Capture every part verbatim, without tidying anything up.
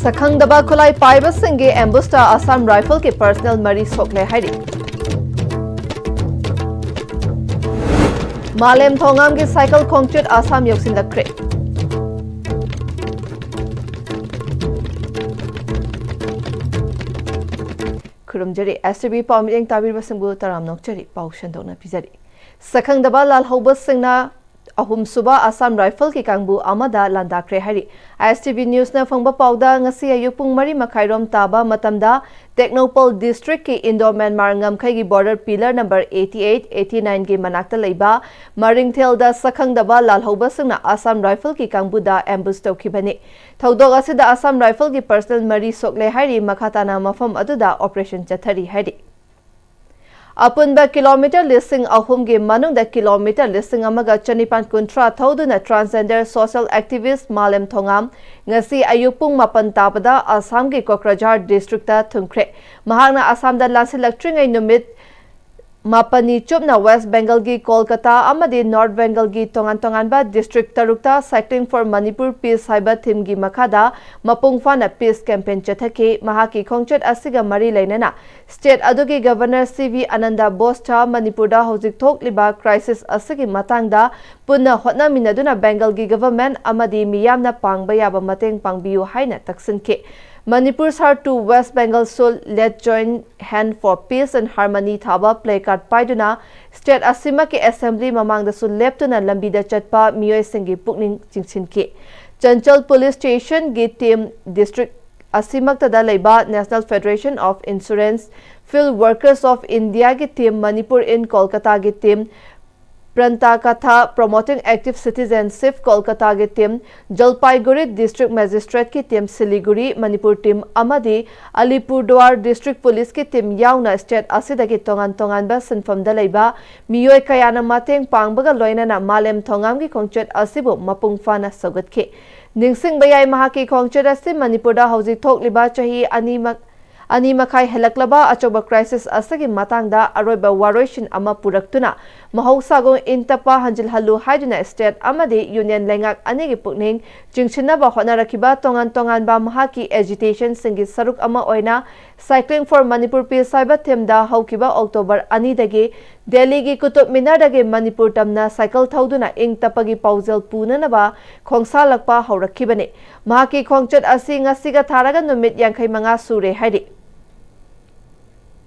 ꯁꯛꯈꯪꯗꯕ ꯈꯨꯠꯂꯥꯏ ꯄꯥꯏꯕꯁꯤꯡꯒꯤ ꯑꯦꯝꯕꯨꯁꯇ ꯑꯁꯥꯝ ꯔꯥꯏꯐꯜꯒꯤ ꯄꯔꯁꯅꯦꯜ ꯃꯔꯤ ꯁꯣꯛꯂꯦ ꯍꯥꯏꯔꯤ꯫ ꯃꯥꯂꯦꯝ ꯊꯣꯉꯥꯝꯒꯤ ꯁꯥꯏꯀꯜ ꯈꯣꯡꯆꯠ ꯑꯁꯥꯝ ꯌꯧꯁꯤꯜꯂꯛꯈ꯭ꯔꯦ꯫ ꯈꯨꯔꯨꯝꯖꯔꯤ꯫ ꯑꯦꯁ ꯇꯤ ꯚꯤ ꯄꯥꯎ ꯃꯤꯠꯌꯦꯡ ꯇꯥꯕꯤꯔꯤꯕꯁꯤꯡꯕꯨ ꯇꯔꯥꯝꯅ ꯑꯣꯛꯆꯔꯤ꯫ ꯄꯥꯎ ꯁꯟꯗꯣꯛꯅ ꯄꯤꯖꯔꯤ꯫ ꯁꯛꯈꯪꯗꯕ ꯂꯥꯜꯍꯧꯕꯁꯤꯡꯅ ꯑꯍꯨꯝꯁꯨꯕ ꯑꯁꯥꯝ ꯔꯥꯏꯐꯜꯒꯤ ꯀꯥꯡꯕꯨ ꯑꯃꯗ ꯂꯥꯟꯗꯥꯈ꯭ꯔꯦ ꯍꯥꯏꯔꯤ꯫ ꯑꯥꯏ ꯑꯦꯁ ꯇꯤ ꯚꯤ ꯅ꯭ꯌꯨꯁꯅ ꯐꯪꯕ ꯄꯥꯎꯗ, ꯉꯁꯤ ꯑꯌꯨꯛ ꯄꯨꯡ ꯃꯔꯤ ꯃꯈꯥꯏꯔꯣꯝ ꯇꯥꯕ ꯃꯇꯝꯗ ꯇꯦꯡꯅꯧꯄꯜ ꯗꯤꯁꯇ꯭ꯔꯤꯛꯀꯤ ꯏꯟꯗꯣ ꯃ꯭ꯌꯥꯟꯃꯥꯔ ꯉꯝꯈꯩꯒꯤ border pillar number eighty eight, eighty nine ꯒꯤ ꯃꯅꯥꯛꯇ ꯂꯩꯕ ꯃꯔꯤꯡꯊꯦꯜꯗ ꯁꯛꯈꯪꯗꯕ ꯂꯥꯜꯍꯧꯕꯁꯤꯡꯅ ꯑꯁꯥꯝ ꯔꯥꯏꯐꯜꯒꯤ ꯀꯥꯡꯕꯨꯗ ꯑꯦꯝꯕꯨꯁ ꯇꯧꯈꯤꯕꯅꯤ꯫ ꯊꯧꯗꯣꯛ ꯑꯁꯤꯗ ꯑꯁꯥꯝ ꯔꯥꯏꯐꯜꯒꯤ ꯄꯔꯁꯅꯦꯜ ꯃꯔꯤ ꯁꯣꯛꯂꯦ ꯍꯥꯏꯔꯤ꯫ ꯃꯈꯥ ꯇꯥꯅ ꯃꯐꯝ ꯑꯗꯨꯗ ꯑꯣꯄꯔꯦꯁꯟ ꯆꯠꯊꯔꯤ ꯍꯥꯏꯔꯤ꯫ ꯑꯄꯨꯟꯕ ꯀꯤꯂꯣꯃꯤꯇꯔ ꯂꯤꯁꯤꯡ ꯑꯍꯨꯝꯒꯤ ꯃꯅꯨꯡꯗ ꯀꯤꯂꯣꯃꯤꯇꯔ ꯂꯤꯁꯤꯡ ꯑꯃꯒ ꯆꯅꯤꯄꯥꯟ ꯀꯨꯟꯊ꯭ꯔꯥ ꯊꯧꯗꯨꯅ transgender social activist ꯃꯥꯂꯦꯝ ꯊꯣꯉꯥꯝ ꯉꯁꯤ ꯑꯌꯨꯛ ꯄꯨꯡ ꯃꯥꯄꯟ ꯇꯥꯕꯗ ꯑꯁꯥꯝꯒꯤ ꯀꯣꯀ꯭ꯔꯥꯖꯥꯔ ꯗꯤꯁꯇ꯭ꯔꯤꯛꯇ ꯊꯨꯡꯈ꯭ꯔꯦ꯫ ꯃꯍꯥꯛꯅ ꯑꯁꯥꯝꯗ ꯂꯥꯟꯁꯤꯜꯂꯛꯇ꯭ꯔꯤꯉꯩ ꯅꯨꯃꯤꯠ ꯃꯥꯄꯟꯅꯤ ꯆꯨꯞꯅ ꯋꯦꯁ ꯕꯦꯡꯒꯜꯒꯤ ꯀꯣꯜꯀꯇꯥ ꯑꯃꯗꯤ ꯅꯣꯔꯠ ꯕꯦꯡꯒꯜꯒꯤ ꯇꯣꯉꯥꯟ ꯇꯣꯉꯥꯟꯕ ꯗꯤꯁꯇ꯭ꯔꯤꯛ ꯇꯔꯨꯛꯇ Cycling for Manipur Peace ꯍꯥꯏꯕ ꯊꯤꯝꯒꯤ ꯃꯈꯥꯗ ꯃꯄꯨꯡ ꯐꯥꯅ ꯄꯤꯁ ꯀꯦꯝꯄꯦꯟ ꯆꯠꯊꯈꯤ꯫ ꯃꯍꯥꯛꯀꯤ ꯈꯣꯡꯆꯠ ꯑꯁꯤꯒ ꯃꯔꯤ ꯂꯩꯅꯅ ꯁ꯭ꯇꯦꯠ ꯑꯗꯨꯒꯤ ꯒꯚꯔꯅꯔ ꯁꯤ ꯚꯤ ꯑꯅꯟꯗ ꯕꯣꯁꯇ ꯃꯅꯤꯄꯨꯔꯗ ꯍꯧꯖꯤꯛ ꯊꯣꯛꯂꯤꯕ ꯀ꯭ꯔꯥꯏꯁꯤꯁ ꯑꯁꯤꯒꯤ ꯃꯇꯥꯡꯗ ꯄꯨꯟꯅ ꯍꯣꯠꯅꯃꯤꯟꯅꯗꯨꯅ ꯕꯦꯡꯒꯜꯒꯤ ꯒꯚꯔꯟꯃꯦꯟꯠ ꯑꯃꯗꯤ ꯃꯤꯌꯥꯝꯅ ꯄꯥꯡꯕ ꯌꯥꯕ ꯃꯇꯦꯡ ꯄꯥꯡꯕꯤꯌꯨ ꯍꯥꯏꯅ ꯇꯛꯁꯤꯟꯈꯤ꯫ Manipur Sar to West Bengal Soul, Let's Join Hand for Peace and Harmony ꯊꯥꯕ placard ꯄꯥꯏꯗꯨꯅ ꯁ꯭ꯇꯦꯠ ꯑꯁꯤꯃꯛꯀꯤ ꯑꯦꯁꯦꯝꯕ꯭ꯂꯤ ꯃꯃꯥꯡꯗꯁꯨ ꯂꯦꯞꯇꯨꯅ ꯂꯝꯕꯤꯗ ꯆꯠꯄ ꯃꯤꯑꯣꯏꯁꯤꯡꯒꯤ ꯄꯨꯛꯅꯤꯡ ꯆꯤꯡꯁꯤꯟꯈꯤ꯫ ꯆꯟꯆꯜ ꯄꯨꯂꯤꯁ ꯁ꯭ꯇꯦꯁꯟꯒꯤ ꯇꯤꯝ, ꯗꯤꯁꯇ꯭ꯔꯤꯛ ꯑꯁꯤꯃꯛꯇꯗ ꯂꯩꯕ National Federation of Insurance Field Workers of Indiaꯒꯤ ꯇꯤꯝ, ꯃꯅꯤꯄꯨꯔ in ꯀꯣꯜꯀꯇꯥꯒꯤ team, Prantakatha Promoting Active Citizenship ꯀꯣꯜꯀꯇꯥꯒꯤ ꯇꯤꯝ, ꯖꯜꯄꯥꯏꯒꯨꯔꯤ ꯗꯤꯁꯇ꯭ꯔꯤꯛ ꯃꯦꯖꯤꯁꯇ꯭ꯔꯦꯠꯀꯤ ꯇꯤꯝ, ꯁꯤꯂꯤꯒꯨꯔꯤ, ꯃꯅꯤꯄꯨꯔ ꯇꯤꯝ ꯑꯃꯗꯤ ꯑꯂꯤꯄꯨꯔꯗꯨꯋꯥꯔ ꯗꯤꯁꯇ꯭ꯔꯤꯛ ꯄꯨꯂꯤꯁꯀꯤ ꯇꯤꯝ ꯌꯥꯎꯅ ꯁ꯭ꯇꯦꯠ ꯑꯁꯤꯗꯒꯤ ꯇꯣꯉꯥꯟ ꯇꯣꯉꯥꯟꯕ ꯁꯤꯟꯐꯝꯗ ꯂꯩꯕ ꯃꯤꯑꯣꯏ ꯀꯌꯥꯅ ꯃꯇꯦꯡ ꯄꯥꯡꯕꯒ ꯂꯣꯏꯅꯅ ꯃꯥꯂꯦꯝ ꯊꯣꯉꯥꯝꯒꯤ ꯈꯣꯡꯆꯠ ꯑꯁꯤꯕꯨ ꯃꯄꯨꯡ ꯐꯥꯅ ꯁꯧꯒꯠꯈꯤ꯫ ꯅꯤꯡꯁꯤꯡꯕ ꯌꯥꯏ, ꯃꯍꯥꯛꯀꯤ ꯈꯣꯡꯆꯠ ꯑꯁꯤ ꯃꯅꯤꯄꯨꯔꯗ ꯍꯧꯖꯤꯛ ꯊꯣꯛꯂꯤꯕ ꯆꯍꯤ ꯑꯅꯤꯃꯛ, ꯑꯅꯤ ꯃꯈꯥꯏ ꯍꯦꯜꯂꯛꯂꯕ ꯑꯆꯧꯕ ꯀ꯭ꯔꯥꯏꯁꯤꯁ ꯑꯁꯤꯒꯤ ꯃꯇꯥꯡꯗ ꯑꯔꯣꯏꯕ ꯋꯥꯔꯣꯏꯁꯤꯟ ꯑꯃ ꯄꯨꯔꯛꯇꯨꯅ ꯃꯍꯧꯁꯥꯒꯨꯝ ꯏꯪ ꯇꯞꯄ ꯍꯟꯖꯤꯜꯍꯜꯂꯨ ꯍꯥꯏꯗꯨꯅ state ꯑꯃꯗꯤ union ꯂꯩꯉꯥꯛ ꯑꯅꯤꯒꯤ ꯄꯨꯛꯅꯤꯡ ꯆꯤꯡꯁꯤꯟꯅꯕ ꯍꯣꯠꯅꯔꯛꯈꯤꯕ ꯇꯣꯉꯥꯟ ꯇꯣꯉꯥꯟꯕ ꯃꯍꯥꯛꯀꯤ agitationꯁꯤꯡꯒꯤ ꯁꯔꯨꯛ ꯑꯃ ꯑꯣꯏꯅ Cycling for Manipur Peace ꯍꯥꯏꯕ themeꯗ ꯍꯧꯈꯤꯕ October ꯑꯅꯤꯗꯒꯤ ꯗꯦꯜꯂꯤꯒꯤ ꯀꯨꯇꯨꯕ ꯃꯤꯅꯥꯔꯗꯒꯤ ꯃꯅꯤꯄꯨꯔ ꯇꯝꯅ cycle ꯊꯧꯗꯨꯅ ꯏꯪ ꯇꯞꯄꯒꯤ ꯄꯥꯎꯖꯦꯜ ꯄꯨꯅꯅꯕ ꯈꯣꯡꯁꯥꯜꯂꯛꯄ ꯍꯧꯔꯛꯈꯤꯕꯅꯤ꯫ ꯃꯍꯥꯛꯀꯤ ꯈꯣꯡꯆꯠ ꯑꯁꯤ ꯉꯁꯤꯒ ꯊꯥꯔꯒ ꯅꯨꯃꯤꯠ ꯌꯥꯡꯈꯩ ꯃꯉꯥ ꯁꯨꯔꯦ ꯍꯥꯏꯔꯤ꯫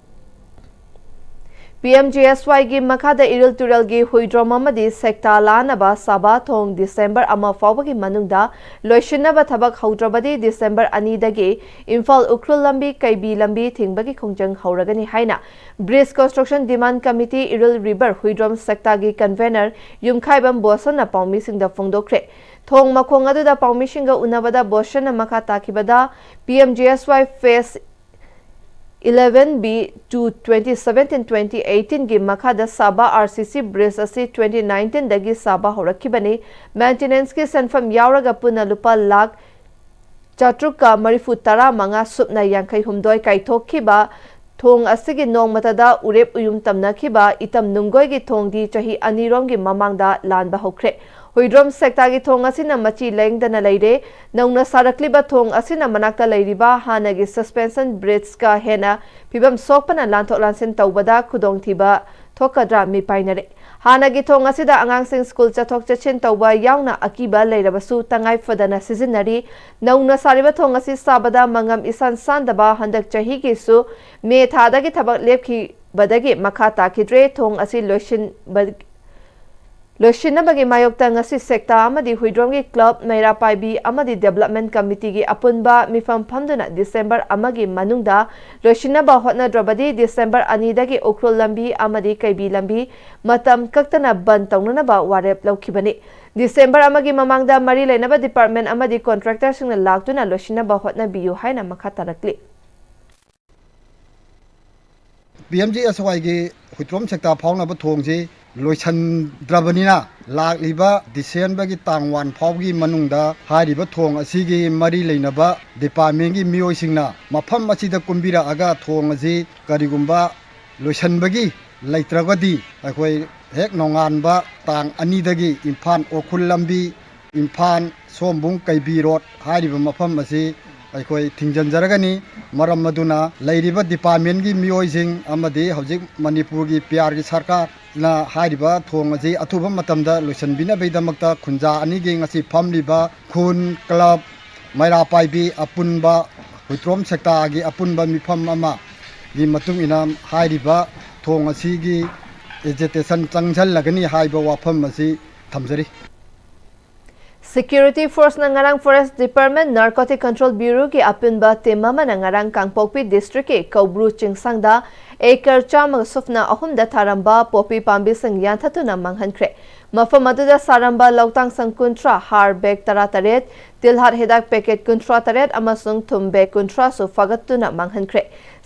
ꯄꯤ ꯑꯦꯝ ꯖꯤ ꯑꯦꯁ ꯋꯥꯏꯒꯤ ꯃꯈꯥꯗ ꯏꯔꯤꯜ ꯇꯨꯔꯦꯜꯒꯤ ꯍꯨꯏꯗ꯭ꯔꯣꯝ ꯑꯃꯗꯤ ꯁꯦꯛꯇꯥ ꯂꯥꯟꯅꯕ ꯁꯥꯕ ꯊꯣꯡ December ꯑꯃ ꯐꯥꯎꯕꯒꯤ ꯃꯅꯨꯡꯗ ꯂꯣꯏꯁꯤꯟꯅꯕ ꯊꯕꯛ ꯍꯧꯗ꯭ꯔꯕꯗꯤ December ꯑꯅꯤꯗꯒꯤ ꯏꯝꯐꯥꯜ ꯎꯈ꯭ꯔꯨꯜ ꯂꯝꯕꯤ ꯀꯩꯕꯤ ꯂꯝꯕꯤ ꯊꯤꯡꯕꯒꯤ ꯈꯣꯡꯖꯪ ꯍꯧꯔꯒꯅꯤ ꯍꯥꯏꯅ Bridge Construction Demand Committee Iril river Huidrom ꯁꯦꯛꯇꯥꯒꯤ convener ꯌꯨꯝꯈꯥꯏꯕꯝ ꯕꯣꯁꯟꯅ ꯄꯥꯎꯃꯤꯁꯤꯡꯗ ꯐꯣꯡꯗꯣꯛꯈ꯭ꯔꯦ꯫ ꯊꯣꯡ ꯃꯈꯣꯡ ꯑꯗꯨꯗ ꯄꯥꯎꯃꯤꯁꯤꯡꯒ ꯎꯅꯕꯗ ꯕꯣꯁꯟꯅ ꯃꯈꯥ ꯇꯥꯈꯤꯕꯗ P M G S Y phase eleven B to twenty seventeen twenty eighteen ꯒꯤ ꯃꯈꯥꯗ ꯁꯥꯕ R C C bridge ꯑꯁꯤ twenty nineteen ꯗꯒꯤ ꯁꯥꯕ ꯍꯧꯔꯛꯈꯤꯕꯅꯤ꯫ Maintenanceꯀꯤ ꯁꯦꯟꯐꯝ ꯌꯥꯎꯔꯒ ꯄꯨꯟꯅ ꯂꯨꯄꯥ ꯂꯥꯈ ꯆꯥꯇ꯭ꯔꯨꯛꯀ ꯃꯔꯤꯐꯨ ꯇꯔꯥ ꯃꯉꯥ ꯁꯨꯞꯅ ꯌꯥꯡꯈꯩ ꯍꯨꯝꯗꯣꯏ ꯀꯥꯏꯊꯣꯛꯈꯤꯕ ꯊꯣꯡ ꯑꯁꯤꯒꯤ ꯅꯣꯡꯃꯇꯗ ꯎꯔꯦꯞ ꯎꯌꯨꯝ ꯇꯝꯅꯈꯤꯕ ꯏꯇꯝ ꯅꯨꯡꯒꯣꯏꯒꯤ ꯊꯣꯡꯗꯤ ꯆꯍꯤ ꯑꯅꯤꯔꯣꯝꯒꯤ ꯃꯃꯥꯡꯗ ꯂꯥꯟꯕ ꯍꯧꯈ꯭ꯔꯦ꯫ ꯍꯨꯏꯗ꯭ꯔꯣꯝ ꯁꯦꯛꯇꯥꯒꯤ ꯊꯣꯡ ꯑꯁꯤꯅ ꯃꯆꯤ ꯂꯦꯡꯗꯅ ꯂꯩꯔꯦ꯫ ꯅꯧꯅ ꯁꯥꯔꯛꯂꯤꯕ ꯊꯣꯡ ꯑꯁꯤꯅ ꯃꯅꯥꯛꯇ ꯂꯩꯔꯤꯕ ꯍꯥꯟꯅꯒꯤ suspension bridgeꯀ ꯍꯦꯟꯅ ꯐꯤꯕꯝ ꯁꯣꯛꯄꯅ ꯂꯥꯟꯊꯣꯛ ꯂꯥꯟꯁꯤꯟ ꯇꯧꯕꯗ ꯈꯨꯗꯣꯡꯊꯤꯕ ꯊꯣꯛꯀꯗ꯭ꯔꯥ ꯃꯤꯄꯥꯏꯅꯔꯦ꯫ ꯍꯥꯟꯅꯒꯤ ꯊꯣꯡ ꯑꯁꯤꯗ ꯑꯉꯥꯡꯁꯤꯡ ꯁ꯭ꯀꯨꯜ ꯆꯠꯊꯣꯛ ꯆꯠꯁꯤꯟ ꯇꯧꯕ ꯌꯥꯎꯅ ꯑꯀꯤꯕ ꯂꯩꯔꯕꯁꯨ ꯇꯉꯥꯏ ꯐꯗꯅ ꯁꯤꯖꯤꯟꯅꯔꯤ꯫ ꯅꯧꯅ ꯁꯥꯔꯤꯕ ꯊꯣꯡ ꯑꯁꯤ ꯁꯥꯕꯗ ꯃꯉꯝ ꯏꯁꯥꯟ ꯁꯥꯟꯗꯕ ꯍꯟꯗꯛ ꯆꯍꯤꯒꯤꯁꯨ ꯃꯦ ꯊꯥꯗꯒꯤ ꯊꯕꯛ ꯂꯦꯞꯈꯤꯕꯗꯒꯤ ꯃꯈꯥ ꯇꯥꯈꯤꯗ꯭ꯔꯦ꯫ ꯊꯣꯡ ꯑꯁꯤ ꯂꯣꯏꯁꯤꯟꯕ ꯂꯣꯏꯁꯤꯟꯅꯕꯒꯤ ꯃꯥꯌꯣꯛꯇ ꯉꯁꯤ ꯁꯦꯛꯇꯥ ꯑꯃꯗꯤ ꯍꯨꯏꯗ꯭ꯔꯣꯝꯒꯤ ꯀ꯭ꯂꯕ, ꯃꯩꯔꯥ ꯄꯥꯏꯕꯤ ꯑꯃꯗꯤ development committeeꯒꯤ ꯑꯄꯨꯟꯕ ꯃꯤꯐꯝ ꯐꯝꯗꯨꯅ December ꯑꯃꯒꯤ ꯃꯅꯨꯡꯗ ꯂꯣꯏꯁꯤꯟꯅꯕ ꯍꯣꯠꯅꯗ꯭ꯔꯕꯗꯤ December ꯑꯅꯤꯗꯒꯤ ꯎꯈ꯭ꯔꯨꯜ ꯂꯝꯕꯤ ꯑꯃꯗꯤ ꯀꯩꯕꯤ ꯂꯝꯕꯤ ꯃꯇꯝ ꯀꯛꯇꯅ ꯕꯟ ꯇꯧꯅꯅꯕ ꯋꯥꯔꯦꯞ ꯂꯧꯈꯤꯕꯅꯤ꯫ December ꯑꯃꯒꯤ ꯃꯃꯥꯡꯗ ꯃꯔꯤ ꯂꯩꯅꯕ department ꯑꯃꯗꯤ contractorꯁꯤꯡꯅ ꯂꯥꯛꯇꯨꯅ ꯂꯣꯏꯁꯤꯟꯅꯕ ꯍꯣꯠꯅꯕꯤꯌꯨ ꯍꯥꯏꯅ ꯃꯈꯥ ꯇꯥꯔꯛꯂꯤ꯫ ꯄꯤ ꯑꯦꯝ ꯖꯤ ꯑꯦꯁ ꯋꯥꯏꯒꯤ ꯍꯨꯏꯗ꯭ꯔꯣꯝ ꯁꯦꯛꯇꯥ ꯐꯥꯎꯅꯕ ꯊꯣꯡꯁꯤ ꯂꯣꯏꯁꯤꯟꯗ꯭ꯔꯕꯅꯤꯅ, ꯂꯥꯛꯂꯤꯕ Decemberꯒꯤ ꯇꯥꯡ ꯋꯥꯟ ꯐꯥꯎꯕꯒꯤ ꯃꯅꯨꯡꯗ ꯍꯥꯏꯔꯤꯕ ꯊꯣꯡ ꯑꯁꯤꯒꯤ ꯃꯔꯤ ꯂꯩꯅꯕ departmentꯀꯤ ꯃꯤꯑꯣꯏꯁꯤꯡꯅ ꯃꯐꯝ ꯑꯁꯤꯗ ꯀꯨꯝꯕꯤꯔꯛꯑꯒ ꯊꯣꯡ ꯑꯁꯤ ꯀꯔꯤꯒꯨꯝꯕ ꯂꯣꯏꯁꯤꯟꯕꯒꯤ ꯂꯩꯇ꯭ꯔꯒꯗꯤ ꯑꯩꯈꯣꯏ ꯍꯦꯛ ꯅꯣꯡꯉꯥꯟꯕ ꯇꯥꯡ ꯑꯅꯤꯗꯒꯤ ꯏꯝꯐꯥꯜ ꯎꯈ꯭ꯔꯨꯜ ꯂꯝꯕꯤ, ꯏꯝꯐꯥꯜ ꯁꯣꯝꯕꯨꯡ ꯀꯩꯕꯤ ꯔꯣꯗ ꯍꯥꯏꯔꯤꯕ ꯃꯐꯝ ꯑꯁꯤ ꯑꯩꯈꯣꯏ ꯊꯤꯡꯖꯤꯟꯖꯔꯒꯅꯤ꯫ ꯃꯔꯝ ꯑꯗꯨꯅ ꯂꯩꯔꯤꯕ ꯗꯤꯄꯥꯔꯠꯃꯦꯟꯒꯤ ꯃꯤꯑꯣꯏꯁꯤꯡ ꯑꯃꯗꯤ ꯍꯧꯖꯤꯛ ꯃꯅꯤꯄꯨꯔꯒꯤ ꯄꯤ ꯑꯥꯔꯒꯤ ꯁꯔꯀꯥꯔꯅ ꯍꯥꯏꯔꯤꯕ ꯊꯣꯡ ꯑꯁꯤ ꯑꯊꯨꯕ ꯃꯇꯝꯗ ꯂꯣꯏꯁꯤꯟꯕꯤꯅꯕꯒꯤꯗꯃꯛꯇ ꯈꯨꯟꯖꯥ ꯑꯅꯤꯒꯤ ꯉꯁꯤ ꯐꯝꯂꯤꯕ ꯈꯨꯟ, ꯀ꯭ꯂꯕ, ꯃꯩꯔꯥ ꯄꯥꯏꯕꯤ ꯑꯄꯨꯟꯕ, ꯍꯨꯏꯇ꯭ꯔꯣꯝ ꯁꯦꯛꯇꯥꯒꯤ ꯑꯄꯨꯟꯕ ꯃꯤꯐꯝ ꯑꯃꯒꯤ ꯃꯇꯨꯡ ꯏꯟꯅ ꯍꯥꯏꯔꯤꯕ ꯊꯣꯡ ꯑꯁꯤꯒꯤ ꯑꯦꯖꯤꯇꯦꯁꯟ ꯆꯪꯁꯤꯜꯂꯒꯅꯤ ꯍꯥꯏꯕ ꯋꯥꯐꯝ ꯑꯁꯤ ꯊꯝꯖꯔꯤ꯫ Security Force ꯅ ꯉꯔꯥꯡ Forest Department, Narcotic Control Bureau ꯒꯤ ꯑꯄꯨꯟꯕ team ꯑꯃꯅ ꯉꯔꯥꯡ ꯀꯥꯡꯄꯣꯛꯄꯤ district ꯀꯤ ꯀꯧꯕ꯭ꯔꯨ ꯆꯤꯡꯁꯥꯡꯗ acre ꯆꯥꯝꯃꯒ ꯁꯨꯞꯅ ꯑꯍꯨꯝꯗ ꯊꯥꯔꯝꯕ poppy ꯄꯥꯝꯕꯤꯁꯤꯡ ꯌꯥꯟꯊꯠꯇꯨꯅ ꯃꯥꯡꯍꯟꯈ꯭ꯔꯦ꯫ ꯃꯐꯝ ꯑꯗꯨꯗ ꯁꯥꯔꯝꯕ ꯂꯧꯇꯥꯡ ꯁꯪ ꯀꯨꯟꯊ꯭ꯔꯥ, ꯍꯥꯔ bag ꯇꯔꯥꯇꯔꯦꯠ, ꯇꯤꯜꯍꯥꯠ ꯍꯤꯗꯥꯛ packet ꯀꯨꯟꯊ꯭ꯔꯥ ꯇꯔꯦꯠ ꯑꯃꯁꯨꯡ ꯊꯨꯝ bag ꯀꯨꯟꯊ꯭ꯔꯥꯁꯨ ꯐꯥꯒꯠꯇꯨꯅ ꯃꯥꯡꯍꯟꯈ꯭ꯔꯦ꯫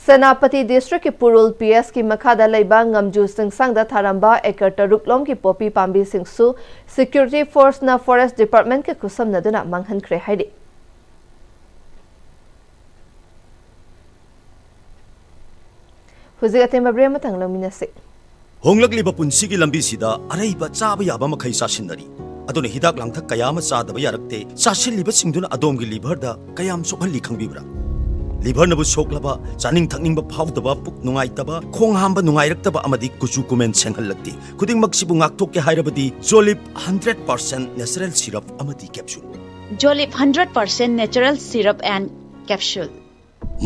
ꯁꯦꯅꯥꯄꯇꯤ district ꯀꯤ ꯄꯨꯔꯨꯜ P S ꯀꯤ ꯃꯈꯥꯗ ꯂꯩꯕ ꯉꯝꯖꯨ ꯆꯤꯡꯁꯥꯡꯗ ꯊꯥꯔꯝꯕ acre ꯇꯔꯨꯛ ꯂꯣꯝꯒꯤ poppy ꯄꯥꯝꯕꯤꯁꯤꯡꯁꯨ Security Force ꯅ Forest Department ꯀ ꯈꯨꯠꯁꯝꯅꯗꯨꯅ ꯃꯥꯡꯍꯟꯈ꯭ꯔꯦ ꯍꯥꯏꯔꯤ꯫ ꯍꯧꯖꯤꯛ ꯑꯇꯦꯟꯕ break ꯑꯃꯇꯪ ꯂꯧꯃꯤꯟꯅꯁꯤ꯫ ꯍꯣꯡꯂꯛꯂꯤꯕ ꯄꯨꯟꯁꯤꯒꯤ ꯂꯝꯕꯤꯁꯤꯗ ꯑꯔꯩꯕ ꯆꯥꯕ ꯌꯥꯕ ꯃꯈꯩ ꯆꯥꯁꯤꯟꯅꯔꯤ꯫ ꯑꯗꯨꯅ ꯍꯤꯗꯥꯛ ꯂꯥꯡꯊꯛ ꯀꯌꯥ ꯑꯃ ꯆꯥꯗꯕ ꯌꯥꯔꯛꯇꯦ꯫ ꯆꯥꯁꯤꯜꯂꯤꯕꯁꯤꯡꯗꯨꯅ ꯑꯗꯣꯝꯒꯤ liver ꯗ ꯀꯌꯥꯝ ꯁꯣꯛꯍꯜꯂꯤ ꯈꯪꯕꯤꯕ꯭ꯔꯥ? Liver ꯅꯕꯨ ꯁꯣꯛꯂꯕ, ꯆꯥꯅꯤꯡ ꯊꯛꯅꯤꯡꯕ ꯐꯥꯎꯗꯕ, ꯄꯨꯛ ꯅꯨꯡꯉꯥꯏꯇꯕ, ꯈꯣꯡ ꯍꯥꯝꯕ ꯅꯨꯡꯉꯥꯏꯔꯛꯇꯕ ꯑꯃꯗꯤ ꯀꯨꯆꯨ ꯀꯨꯃꯦꯟ ꯁꯦꯡꯍꯜꯂꯛꯇꯦ꯫ ꯈꯨꯗꯤꯡꯃꯛꯁꯤꯕꯨ ꯉꯥꯛꯊꯣꯛꯀꯦ ꯍꯥꯏꯔꯕꯗꯤ Jolib hundred percent natural syrup ꯑꯃꯗꯤ capsule꯫ Jolib hundred percent natural syrup and capsule꯫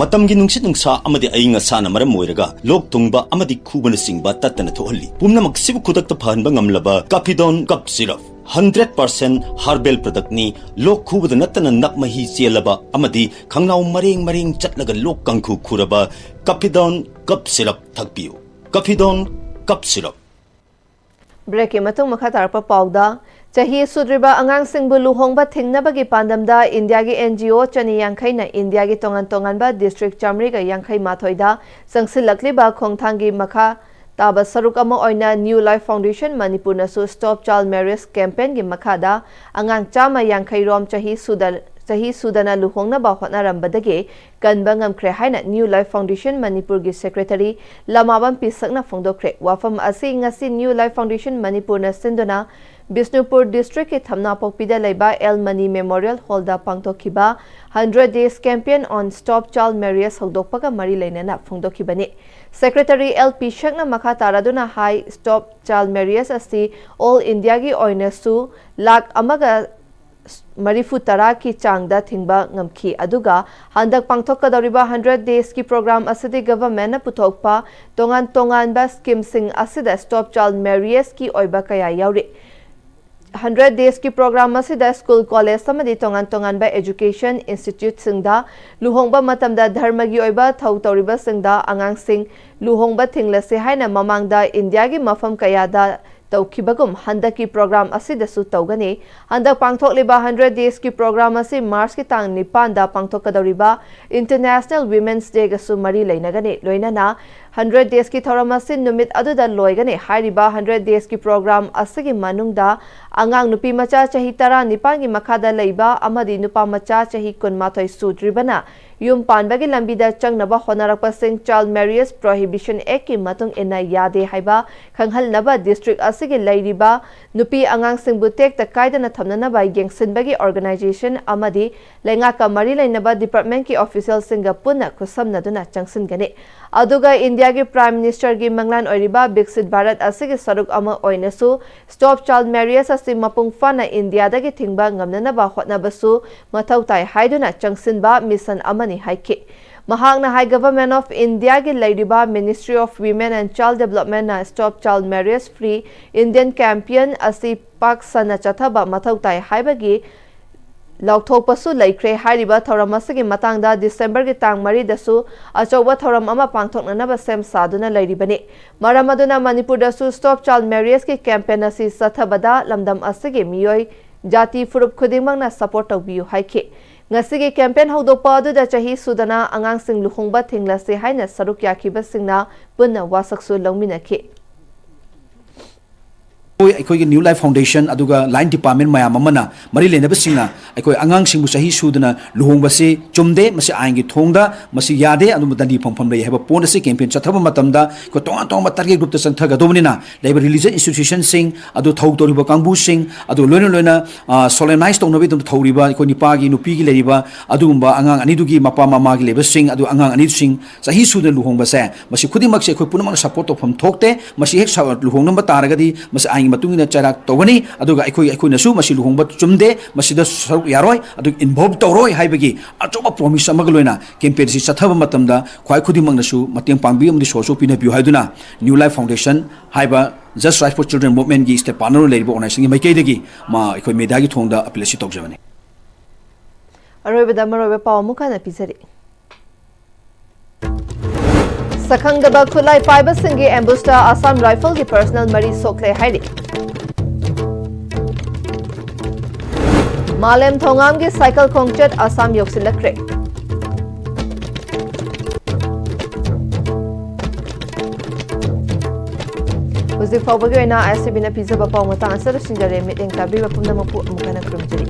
ꯃꯇꯝꯒꯤ ꯅꯨꯡꯁꯤꯠ ꯅꯨꯡꯁꯥ ꯑꯃꯗꯤ ꯑꯏꯪ ꯑꯁꯥꯅ ꯃꯔꯝ ꯑꯣꯏꯔꯒ ꯂꯣꯛ ꯊꯨꯡꯕ ꯑꯃꯗꯤ ꯈꯨꯕꯅꯆꯤꯡꯕ ꯇꯠꯇꯅ ꯊꯣꯛꯍꯜꯂꯤ꯫ ꯄꯨꯝꯅꯃꯛꯁꯤꯕꯨ ꯈꯨꯗꯛꯇ ꯐꯍꯟꯕ ꯉꯝꯂꯕ Capidone Cough Syrup, hundred percent herbal product ꯅꯤ꯫ ꯂꯣꯛ ꯈꯨꯕꯗ ꯅꯠꯇꯅ ꯅꯞ ꯃꯍꯤ ꯆꯦꯜꯂꯕ ꯑꯃꯗꯤ ꯈꯪꯅꯥꯎ ꯃꯔꯦꯡ ꯃꯔꯦꯡ ꯆꯠꯂꯒ ꯂꯣꯛ ꯀꯥꯡꯈꯨ ꯈꯨꯔꯕ Capidone Cough Syrup ꯊꯛꯄꯤꯌꯨ꯫ Capidone Cough Syrup꯫ Break ꯀꯤ ꯃꯇꯨꯡ ꯃꯈꯥ ꯇꯥꯔꯛꯄ ꯄꯥꯎꯗ, ꯆꯍꯤ ꯁꯨꯗ꯭ꯔꯤꯕ ꯑꯉꯥꯡꯁꯤꯡꯕꯨ ꯂꯨꯍꯣꯡꯕ ꯊꯤꯡꯅꯕꯒꯤ ꯄꯥꯟꯗꯝꯗ ꯏꯟꯗꯤꯌꯥꯒꯤ N G O ꯆꯅꯤ ꯌꯥꯡꯈꯩꯅ ꯏꯟꯗꯤꯌꯥꯒꯤ ꯇꯣꯉꯥꯟ ꯇꯣꯉꯥꯟꯕ district ꯆꯥꯃꯔꯤꯒ ꯌꯥꯡꯈꯩ ꯃꯥꯊꯣꯏꯗ ꯆꯪꯁꯤꯜꯂꯛꯂꯤꯕ ꯈꯣꯡꯊꯥꯡꯒꯤ ꯃꯈꯥ ꯇꯥꯕ ꯁꯔꯨꯛ ꯑꯃ ꯑꯣꯏꯅ New Life Foundation ꯃꯅꯤꯄꯨꯔꯅꯁꯨ Stop Child Marriage campaign ꯒꯤ ꯃꯈꯥꯗ ꯑꯉꯥꯡ ꯆꯥꯝꯃ ꯌꯥꯡꯈꯩ ꯔꯣꯝ ꯆꯍꯤ ꯁꯨꯗ-, ꯆꯍꯤ ꯁꯨꯗꯅ ꯂꯨꯍꯣꯡꯅꯕ ꯍꯣꯠꯅꯔꯝꯕꯗꯒꯤ ꯀꯟꯕ ꯉꯝꯈ꯭ꯔꯦ ꯍꯥꯏꯅ New Life Foundation ꯃꯅꯤꯄꯨꯔꯒꯤ ꯁꯦꯀ꯭ꯔꯦꯇꯔꯤ ꯂꯃꯥꯕꯝ ꯄꯤꯁꯛꯅ ꯐꯣꯡꯗꯣꯛꯈ꯭ꯔꯦ꯫ ꯋꯥꯐꯝ ꯑꯁꯤ ꯉꯁꯤ New Life Foundation ꯃꯅꯤꯄꯨꯔꯅ ꯁꯤꯟꯗꯨꯅ ꯕꯤꯁꯅꯨꯄꯨꯔ ꯗꯤꯁꯇ꯭ꯔꯤꯛꯀꯤ ꯊꯝꯅꯥꯄꯣꯛꯄꯤꯗ ꯂꯩꯕ ꯑꯦꯜ ꯃꯅꯤ ꯃꯦꯃꯣꯔꯤꯌꯦꯜ ꯍꯣꯜꯗ ꯄꯥꯡꯊꯣꯛꯈꯤꯕ Hundred Days Campaign on Stop Child Marriage ꯍꯧꯗꯣꯛꯄꯒ ꯃꯔꯤ ꯂꯩꯅꯅ ꯐꯣꯡꯗꯣꯛꯈꯤꯕꯅꯤ꯫ ꯁꯦꯀ꯭ꯔꯦꯇꯔꯤ ꯑꯦꯜ ꯄꯤꯁꯛꯅ ꯃꯈꯥ ꯇꯥꯔꯗꯨꯅ ꯍꯥꯏ, Stop Child Marriage ꯑꯁꯤ ꯑꯣꯜ ꯏꯟꯗꯤꯌꯥꯒꯤ ꯑꯣꯏꯅꯁꯨ ꯂꯥꯈ ꯑꯃꯒ ꯃꯔꯤꯐꯨ ꯇꯔꯥꯒꯤ ꯆꯥꯡꯗ ꯊꯤꯡꯕ ꯉꯝꯈꯤ꯫ ꯑꯗꯨꯒ ꯍꯟꯗꯛ ꯄꯥꯡꯊꯣꯛꯀꯗꯧꯔꯤꯕ Hundred Days ꯀꯤ ꯄ꯭ꯔꯣꯒ꯭ꯔꯥꯝ ꯑꯁꯤꯗꯤ ꯒꯚꯔꯟꯃꯦꯟꯠꯅ ꯄꯨꯊꯣꯛꯄ ꯇꯣꯉꯥꯟ ꯇꯣꯉꯥꯟꯕ ꯁ꯭ꯀꯤꯝꯁꯤꯡ ꯑꯁꯤꯗ Stop Child Marriage ꯀꯤ ꯑꯣꯏꯕ ꯀꯌꯥ ꯌꯥꯎꯔꯤ꯫ Hundred Days ꯀꯤ ꯄ꯭ꯔꯣꯒ꯭ꯔꯥꯝ ꯑꯁꯤꯗ ꯁ꯭ꯀꯨꯜ, ꯀꯣꯂꯦꯖ ꯑꯃꯗꯤ ꯇꯣꯉꯥꯟ ꯇꯣꯉꯥꯟꯕ ꯑꯦꯖꯨꯀꯦꯁꯟ ꯏꯟꯁꯇꯤꯇ꯭ꯌꯨꯠꯁꯤꯡꯗ ꯂꯨꯍꯣꯡꯕ ꯃꯇꯝꯗ ꯙꯔꯃꯒꯤ ꯑꯣꯏꯕ ꯊꯧ ꯇꯧꯔꯤꯕꯁꯤꯡꯗ ꯑꯉꯥꯡꯁꯤꯡ ꯂꯨꯍꯣꯡꯕ ꯊꯤꯡꯂꯁꯤ ꯍꯥꯏꯅ ꯃꯃꯥꯡꯗ ꯏꯟꯗꯤꯌꯥꯒꯤ ꯃꯐꯝ ꯀꯌꯥꯗ ꯇꯧꯈꯤꯕꯒꯨꯝ ꯍꯟꯗꯛꯀꯤ ꯄ꯭ꯔꯣꯒ꯭ꯔꯥꯝ ꯑꯁꯤꯗꯁꯨ ꯇꯧꯒꯅꯤ꯫ ꯍꯟꯗꯛ ꯄꯥꯡꯊꯣꯛꯂꯤꯕ Hundred Days ꯀꯤ ꯄ꯭ꯔꯣꯒ꯭ꯔꯥꯝ ꯑꯁꯤ ꯃꯥꯔꯆꯀꯤ ꯇꯥꯡ ꯅꯤꯄꯥꯟꯗ ꯄꯥꯡꯊꯣꯛꯀꯗꯧꯔꯤꯕ International Women's Day ꯒꯁꯨ ꯃꯔꯤ ꯂꯩꯅꯒꯅꯤ꯫ ꯂꯣꯏꯅꯅ Hundred Days ꯀꯤ ꯊꯧꯔꯝ ꯑꯁꯤ ꯅꯨꯃꯤꯠ ꯑꯗꯨꯗ ꯂꯣꯏꯒꯅꯤ꯫ ꯍꯥꯏꯔꯤꯕ Hundred Days ꯀꯤ ꯄ꯭ꯔꯣꯒ꯭ꯔꯥꯝ ꯑꯁꯤꯒꯤ ꯃꯅꯨꯡꯗ ꯑꯉꯥꯡ ꯅꯨꯄꯤ ꯃꯆꯥ ꯆꯍꯤ ꯇꯔꯥꯅꯤꯄꯥꯟꯒꯤ ꯃꯈꯥꯗ ꯂꯩꯕ ꯑꯃꯗꯤ ꯅꯨꯄꯥ ꯃꯆꯥ ꯆꯍꯤ ꯀꯨꯟꯃꯥꯊꯣꯏ ꯁꯨꯗ꯭ꯔꯤꯕꯅ ꯌꯨꯝ ꯄꯥꯟꯕꯒꯤ ꯂꯝꯕꯤꯗ ꯆꯪꯅꯕ ꯍꯣꯠꯅꯔꯛꯄꯁꯤꯡ Child Marriage Prohibition Act ꯀꯤ ꯃꯇꯨꯡ ꯏꯟꯅ ꯌꯥꯗꯦ ꯍꯥꯏꯕ ꯈꯪꯍꯟꯅꯕ ꯗꯤꯁꯇ꯭ꯔꯤꯛ ꯑꯁꯤꯒꯤ ꯂꯩꯔꯤꯕ ꯅꯨꯄꯤ ꯑꯉꯥꯡꯁꯤꯡꯕꯨ ꯇꯦꯛꯇ ꯀꯥꯏꯗꯅ ꯊꯝꯅꯅꯕ ꯌꯦꯡꯁꯤꯟꯕꯒꯤ ꯑꯣꯔꯒꯅꯥꯏꯖꯦꯁꯟ ꯑꯃꯗꯤ ꯂꯩꯉꯥꯛꯀ ꯃꯔꯤ ꯂꯩꯅꯕ ꯗꯤꯄꯥꯔꯠꯃꯦꯟꯠꯀꯤ ꯑꯣꯐꯤꯁꯤꯌꯦꯜꯁꯤꯡꯒ ꯄꯨꯟꯅ ꯈꯨꯠꯁꯝꯅꯗꯨꯅ ꯆꯪꯁꯤꯟꯒꯅꯤ꯫ ꯑꯗꯨꯒ ꯏꯟꯗꯤꯌꯥꯒꯤ ꯄ꯭ꯔꯥꯏꯝ ꯃꯤꯅꯤꯁꯇꯔꯒꯤ ꯃꯪꯂꯥꯟ ꯑꯣꯏꯔꯤꯕ ꯕꯤꯛꯁꯤꯠ ꯚꯥꯔꯠ ꯑꯁꯤꯒꯤ ꯁꯔꯨꯛ ꯑꯃ ꯑꯣꯏꯅꯁꯨ Stop Child Marriage ꯑꯁꯤ ꯃꯄꯨꯡ ꯐꯥꯅ ꯏꯟꯗꯤꯌꯥꯗꯒꯤ ꯊꯤꯡꯕ ꯉꯝꯅꯅꯕ ꯍꯣꯠꯅꯕꯁꯨ ꯃꯊꯧ ꯇꯥꯏ ꯍꯥꯏꯗꯨꯅ ꯆꯪꯁꯤꯟꯕ ꯃꯤꯁꯟ ꯑꯃꯅꯤ ꯍꯥꯏꯈꯤ꯫ ꯃꯍꯥꯛꯅ ꯍꯥꯏ, Government of India ꯒꯤ ꯂꯩꯔꯤꯕ Ministry of Women and Child Development ꯅ Stop Child Marriage Free India Campaign ꯑꯁꯤ ꯄꯥꯛ ꯁꯟꯅ ꯆꯠꯊꯕ ꯃꯊꯧ ꯇꯥꯏ ꯍꯥꯏꯕꯒꯤ ꯂꯥꯎꯊꯣꯛꯄꯁꯨ ꯂꯩꯈ꯭ꯔꯦ꯫ ꯍꯥꯏꯔꯤꯕ ꯊꯧꯔꯝ ꯑꯁꯤꯒꯤ ꯃꯇꯥꯡꯗ ꯗꯤꯁꯦꯝꯕꯔꯒꯤ ꯇꯥꯡ ꯃꯔꯤꯗꯁꯨ ꯑꯆꯧꯕ ꯊꯧꯔꯝ ꯑꯃ ꯄꯥꯡꯊꯣꯛꯅꯅꯕ ꯁꯦꯝ ꯁꯥꯗꯨꯅ ꯂꯩꯔꯤꯕꯅꯤ꯫ ꯃꯔꯝ ꯑꯗꯨꯅ ꯃꯅꯤꯄꯨꯔꯗꯁꯨ Stop Child Marriage ꯀꯤ campaign ꯑꯁꯤ ꯆꯠꯊꯕꯗ ꯂꯝꯗꯝ ꯑꯁꯤꯒꯤ ꯃꯤꯑꯣꯏ, ꯖꯥꯇꯤ, ꯐꯨꯔꯨꯞ ꯈꯨꯗꯤꯡꯃꯛꯅ support ꯇꯧꯕꯤꯌꯨ ꯍꯥꯏꯈꯤ꯫ ꯉꯁꯤꯒꯤ campaign ꯍꯧꯗꯣꯛꯄ ꯑꯗꯨꯗ ꯆꯍꯤ ꯁꯨꯗꯅ ꯑꯉꯥꯡꯁꯤꯡ ꯂꯨꯍꯣꯡꯕ ꯊꯤꯡꯂꯁꯤ ꯍꯥꯏꯅ ꯁꯔꯨꯛ ꯌꯥꯈꯤꯕꯁꯤꯡꯅ ꯄꯨꯟꯅ ꯋꯥꯁꯛꯁꯨ ꯂꯧꯃꯤꯟꯅꯈꯤ꯫ ꯑꯩꯈꯣꯏ, ꯑꯩꯈꯣꯏꯒꯤ New Life Foundation ꯑꯗꯨꯒ line department ꯃꯌꯥꯝ ꯑꯃꯅ, ꯃꯔꯤ ꯂꯩꯅꯕꯁꯤꯡꯅ ꯑꯩꯈꯣꯏ ꯑꯉꯥꯡꯁꯤꯡꯕꯨ ꯆꯍꯤ ꯁꯨꯗꯅ ꯂꯨꯍꯣꯡꯕꯁꯤ ꯆꯨꯝꯗꯦ, ꯃꯁꯤ ꯑꯥꯏꯟꯒꯤ ꯊꯣꯡꯗ ꯃꯁꯤ ꯌꯥꯗꯦ, ꯑꯗꯨꯝꯕ ꯗꯟꯗꯤ ꯐꯪꯐꯝ ꯂꯩ ꯍꯥꯏꯕ ꯄꯣꯠ ꯑꯁꯤ campaign ꯆꯠꯊꯕ ꯃꯇꯝꯗ ꯑꯩꯈꯣꯏ ꯇꯣꯉꯥꯟ ꯇꯣꯉꯥꯟꯕ target groupꯇ ꯆꯪꯊꯒꯗꯧꯕꯅꯤꯅ, ꯂꯩꯔꯤꯕ religious institutionꯁꯤꯡ ꯑꯗꯨ ꯊꯧ ꯇꯧꯔꯤꯕ ꯀꯥꯡꯕꯨꯁꯤꯡ ꯑꯗꯨ ꯂꯣꯏꯅ ꯂꯣꯏꯅ, ꯑ, solemnize ꯇꯧꯅꯕꯒꯤꯗꯃꯛ ꯊꯧꯔꯤꯕ ꯑꯩꯈꯣꯏ ꯅꯤꯄꯥꯒꯤ, ꯅꯨꯄꯤꯒꯤ ꯂꯩꯔꯤꯕ ꯑꯗꯨꯒꯨꯝꯕ ꯑꯉꯥꯡ ꯑꯅꯤꯗꯨꯒꯤ ꯃꯄꯥ ꯃꯃꯥꯒꯤ ꯂꯩꯕꯁꯤꯡ ꯑꯗꯨ, ꯑꯉꯥꯡ ꯑꯅꯤꯁꯤꯡ ꯆꯍꯤ ꯁꯨꯗꯅ ꯂꯨꯍꯣꯡꯕꯁꯦ, ꯃꯁꯤ ꯈꯨꯗꯤꯡꯃꯛꯁꯦ ꯑꯩꯈꯣꯏ ꯄꯨꯝꯅꯃꯛꯅ support ꯇꯧꯐꯝ ꯊꯣꯛꯇꯦ꯫ ꯃꯁꯤ ꯍꯦꯛ ꯁ-, ꯂꯨꯍꯣꯡꯅꯕ ꯇꯥꯔꯒꯗꯤ ꯃꯁꯤ ꯑꯥꯏꯟꯒꯤ ꯃꯇꯨꯡ ꯏꯟꯅ ꯆꯩꯔꯥꯛ ꯇꯧꯒꯅꯤ, ꯑꯗꯨꯒ ꯑꯩꯈꯣꯏ, ꯑꯩꯈꯣꯏꯅꯁꯨ ꯃꯁꯤ ꯂꯨꯍꯣꯡꯕ ꯆꯨꯝꯗꯦ, ꯃꯁꯤꯗ ꯁꯔꯨꯛ ꯌꯥꯔꯣꯏ, ꯑꯗꯨꯒ involve ꯇꯧꯔꯣꯏ ꯍꯥꯏꯕꯒꯤ ꯑꯆꯧꯕ promise ꯑꯃꯒ ꯂꯣꯏꯅ campaignꯁꯤ ꯆꯠꯊꯕ ꯃꯇꯝꯗ ꯈ꯭ꯋꯥꯏ ꯈꯨꯗꯤꯡꯃꯛꯅꯁꯨ ꯃꯇꯦꯡ ꯄꯥꯡꯕꯤꯌꯨ ꯑꯃꯗꯤ ꯁꯣꯔꯁꯨ ꯄꯤꯅꯕꯤꯌꯨ ꯍꯥꯏꯗꯨꯅ New Life Foundation ꯍꯥꯏꯕ Just Rights for Children movementꯀꯤ state partner ꯑꯣꯏꯅ ꯂꯩꯔꯤꯕ organizationꯒꯤ ꯃꯥꯏꯀꯩꯗꯒꯤ ꯃꯥ ꯑꯩꯈꯣꯏ mediaꯒꯤ ꯊꯣꯡꯗ appeal ꯑꯁꯤ ꯇꯧꯖꯕꯅꯤ꯫ ꯑꯔꯣꯏꯕꯗ ꯃꯔꯨꯑꯣꯏꯕ ꯄꯥꯎ ꯑꯃꯨꯛ ꯍꯟꯅ ꯄꯤꯖꯔꯤ꯫ ꯁꯛꯈꯪꯗꯕ ꯈꯨꯠꯂꯥꯏ ꯄꯥꯏꯕꯁꯤꯡꯒꯤ ambushꯇ Assam Riflesꯀꯤ personnel ꯃꯔꯤ ꯁꯣꯛꯂꯦ ꯍꯥꯏꯔꯤ꯫ ꯃꯥꯂꯦꯝ ꯊꯣꯉꯥꯝꯒꯤ cycle ꯈꯣꯡꯆꯠ ꯑꯁꯥꯝ ꯌꯧꯁꯤꯜꯂꯛꯈ꯭ꯔꯦ꯫ ꯍꯧꯖꯤꯛ ꯐꯥꯎꯕꯒꯤ ꯑꯣꯏꯅ SCBꯅ ꯄꯤꯖꯕ ꯄꯥꯎ ꯃꯇꯥꯡ ꯑꯁꯤꯗ ꯂꯣꯏꯁꯤꯟꯖꯔꯦ꯫ ꯃꯤꯠꯌꯦꯡ ꯇꯥꯕꯤꯕ ꯄꯨꯝꯅꯃꯛꯄꯨ ꯑꯃꯨꯛ ꯍꯟꯅ ꯈꯨꯔꯨꯝꯖꯔꯤ꯫